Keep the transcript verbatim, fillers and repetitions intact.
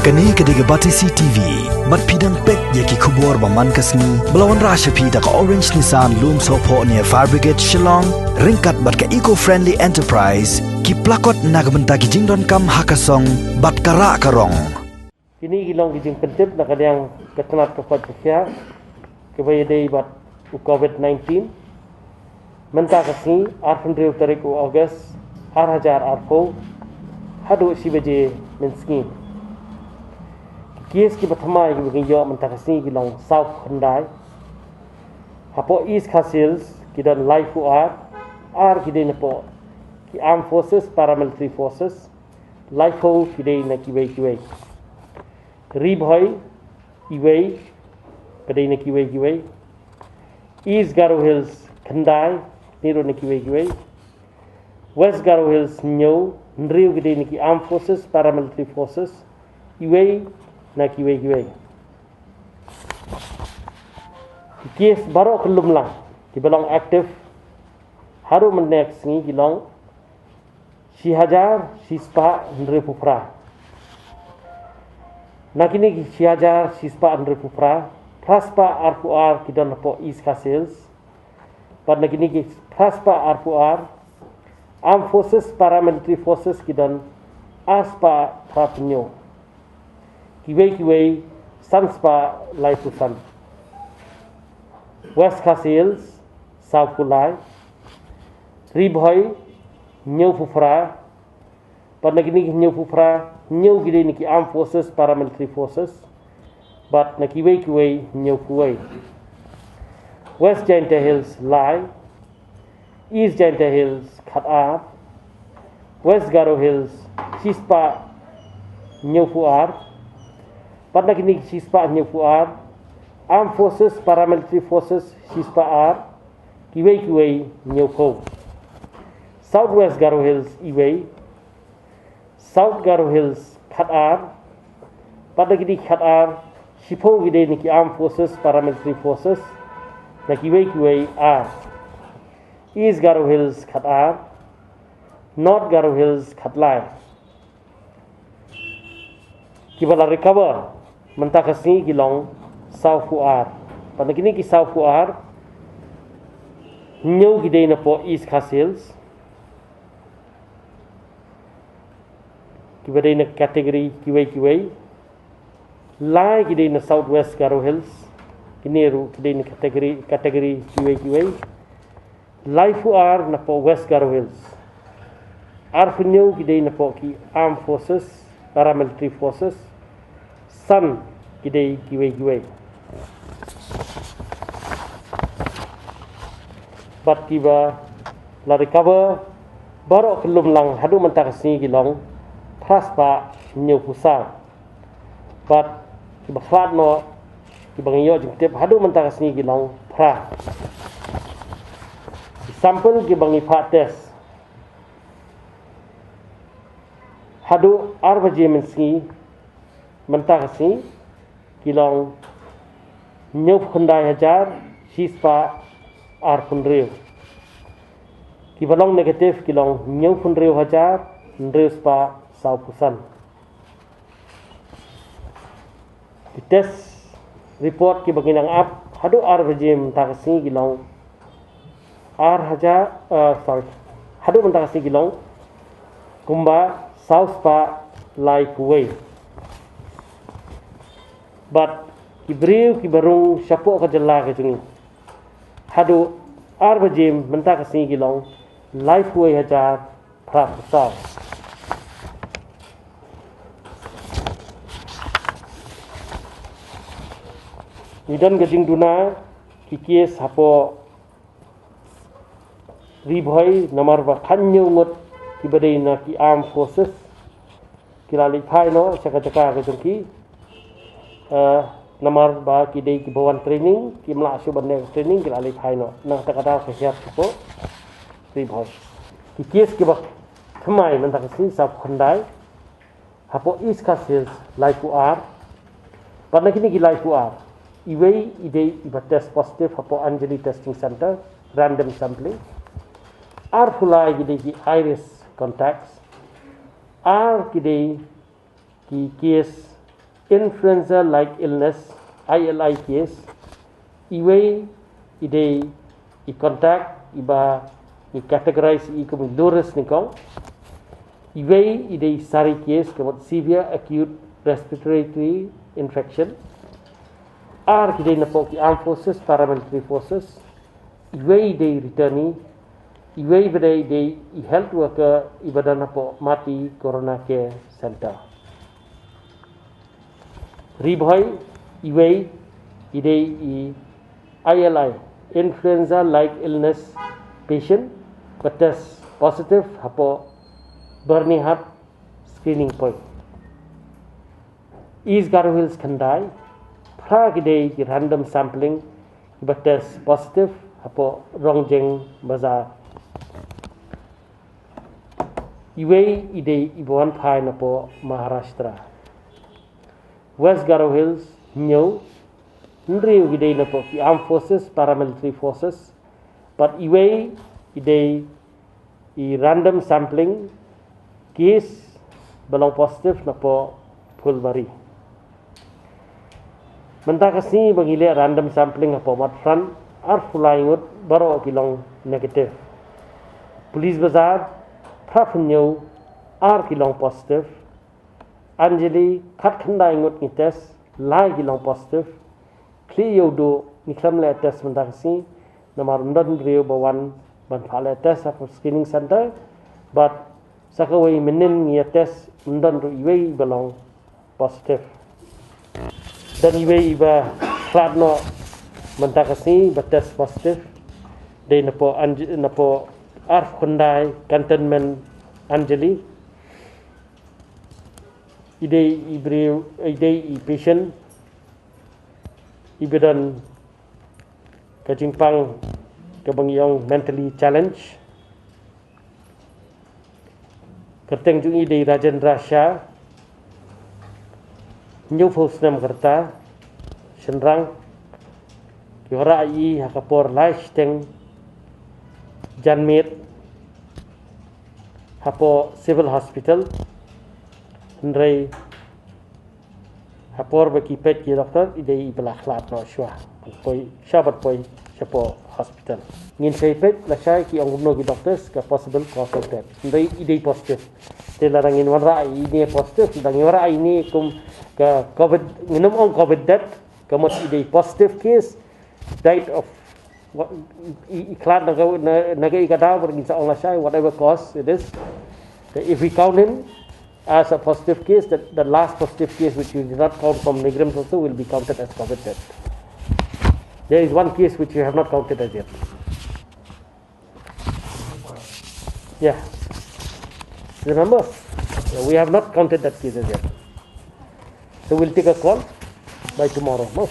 Kane ka dei ka Batesi T V. Bad phi dang peit ïa ki khubor ba man ka sngi ba la wanrah sha phi da ka Orange Nissan Lumsohphoh near Fire Brigade Shillong, ryngkat bad ka Eco Friendly Enterprise, ki plakot na ka bynta ki jingdonkam ha ka song bad ka rah ka rong. Kine ki long ki jingpyntip na ka liang ka tnat ka koit ka khiah kaba ïadei bad u Covid nineteen. Mynta ka sngi, arphew hynriew tarik u August, ar hajar arphew, haduh shi baje mynsngi. Ki case kiba thymmai kiba ngi ïoh mynta ka sngi ki long sawphew khyndai. Hapoh East Khasi Hills ki don laiphew ar, ar ki dei napoh ki Armed Forces, Paramilitary Forces, laiphew ki dei na kiwei kiwei. Ri Bhoi, iwei, ba dei na kiwei kiwei. East Garo Hills, khyndai, hynriew na kiwei kiwei. West Garo Hills, hynñiew, hynriew ki dei na ki Armed Forces, Paramilitary Forces, iwei na kiwei kiwei. Ki case baroh kyllum lang kiba long active haduh mynne ka sngi ki long shi hajar shi spah hynriewphew phra. Na kine ki shi hajar shi spah hynriewphew phra, phra spah arphew ar ki don hapoh East Khasi Hills. Bad na kine ki phra spah arphew ar, Armed Forces, Paramilitary Forces ki don ar spah phraphew hynñiew. Kiwei kiwei san spah laiphew san. West Khasi Hills, sawphew lai. Ri Bhoi, hynñiewphew phra. Bad na kine ki hynñiewphew phra, hynñiew ki dei na ki Armed Forces, Paramilitary Forces. Bad na kiwei kiwei, hynñiewphew wei. West Jaintia Hills, lai. East Jaintia Hills, khatar. West Garo Hills, shi spah hynñiewphew ar. Bad na kine ki shi spah hynñiewphew ar, Armed Forces, Paramilitary Forces, shi spah ar. Kiwei kiwei, hynñiewphew. South West Garo Hills, iwei. South Garo Hills, khatar. Bad na kine ki khatar, shiphew ki dei na ki Armed Forces, Paramilitary Forces. Na kiwei kiwei, ar. East Garo Hills, khatar. North Garo Hills, khatlai. Kiba la recover mynta ka sngi ki long sawphew ar. Bad na kine ki sawphew ar, hynñiew ki dei napoh East Khasi Hills, kiba dei na category kiwei kiwei. Lai ki dei na South West Garo Hills, kine ruh ki dei na category, category kiwei kiwei. Laiphew ar napoh West Garo Hills. Arphew hynñiew ki dei napoh ki Armed Forces, Paramilitary Forces. San ki dei kiwei kiwei. Bad kiba la recover baroh kyllum lang haduh mynta ka sngi ki long phra spah hynñiewphew saw. Bad kiba khlad noh, kiba ngi ïoh jingtip haduh mynta ka sngi ki long phra. Ki sample kiba ngi phah test haduh ar baje mynsngi mynta ka sngi ki long hynñiewphew khyndai hajar shi spah arphew hynriew. Kiba long negative ki long hynñiewphew hynriew hajar hynriew spah sawphew san. Ki test report kiba ngi nang ap haduh ar baje mynta ka sngi ki long ar hajar, eh, sorry, haduh mynta ka sngi ki long kumba saw spah laiphew wei. Bad ki briew kiba rung shapoh ka jylla ka jong ngi haduh ar baje mynta ka sngi ki long laiphew wei hajar phra phew saw. Ngi don ka jingduna ki case hapoh Ri Bhoi namar ba khathynñiew ngut kiba dei na ki Armed Forces ki la leit phai noh sha ka jaka ka jong ki. Eh, namar ba ki dei kiba wan training, kim lah shuh ban leh training, ki la leit phai noh. Na kata ka daw ka hiar shuh ko Ri Bhoi. Ki case kiba thymmai mynta ka sngi sawphew khyndai. Hapoh East Khasi Hills laiphew ar. Bad na kine ki laiphew ar, iwei i dei iba test positive hapoh Anjali Testing Center, random sampling. Arphew lai ki dei ki high risk contacts. Ar ki dei ki case Influenza like illness, I L I case, iwei i dei i contact iba i categorize i kum i low risk nyngkong. Iwei i dei sari case ka mut severe acute respiratory infection. Ar ki dei napoh ki armed forces, paramilitary forces. Iwei i dei returnee. Iwei ba dei i dei i health worker iba don napoh Mati Corona Care Center. Ri Bhoi, iwei i dei i I L I, influenza like illness patient, ba test positive hapoh Byrnihat screening point. East Garo Hills khyndai, phra ki dei ki random sampling, ba test positive hapoh Rongjeng Bazar. Iwei i dei iba wan phai napoh Maharashtra. West Garo Hills, hynñiew, hynriew ki dei napoh ki armed forces, paramilitary forces, bad iwei i dei i random sampling case ba long positive napoh Phulbari. Mynta ka sngi ba ngi leh random sampling hapoh Motphran, arphew lai ngut baroh ki long negative. Police Bazar, phra phew hynñiew, ar ki long positive. Anjali, khatkhyndai ngut ngi test, lai ki long positive. Khlieh Ïewduh ngi khlem leh test mynta ka sngi, namar ym don briew ba wan ban phah leh test ha screening center. Bad sa kawei mynnin ngi ïa test, ym don ruh iwei ba long positive. Don iwei iba khlad noh mynta ka sngi ba test positive. Dei napoh Anj-, napoh arphew khyndai Cantonment Anjali. I dei i briew, i dei i patient iba don ka jingpang kaba ngi ong mentally challenge. Kyrteng jong i dei Rajendra Shah, hynñiewphew snem ka rta, shynrang. Ki wanrah ïa i ha ka por lai shiteng janmiet hapoh Civil Hospital. Hynrei ha por ba ki peit ki doctor, i dei iba la khlad noh shuwa. Poi, shuwa ban poi shapoh hospital. Ngin sa ïa peit lashai ki ong kumno ki doctors ka possible cause of death. Hynrei i dei positive. Te lada ngin wanrah ïa ine positive, lada ngin wanrah ïa ine kum ka covid, ngin ym ong covid death, ka mut i dei positive case, died of what, i, i khlad na ka, na, na kaei ka daw, bad ngin sa ong lashai, whatever cause it is. That if we count him as a positive case, that the last positive case which we did not count from NEIGRIHMS also will be counted as covid death. There is one case which we have not counted as yet. Yeah. Remember? Yeah, we have not counted that case as yet. So we'll take a call by tomorrow, no?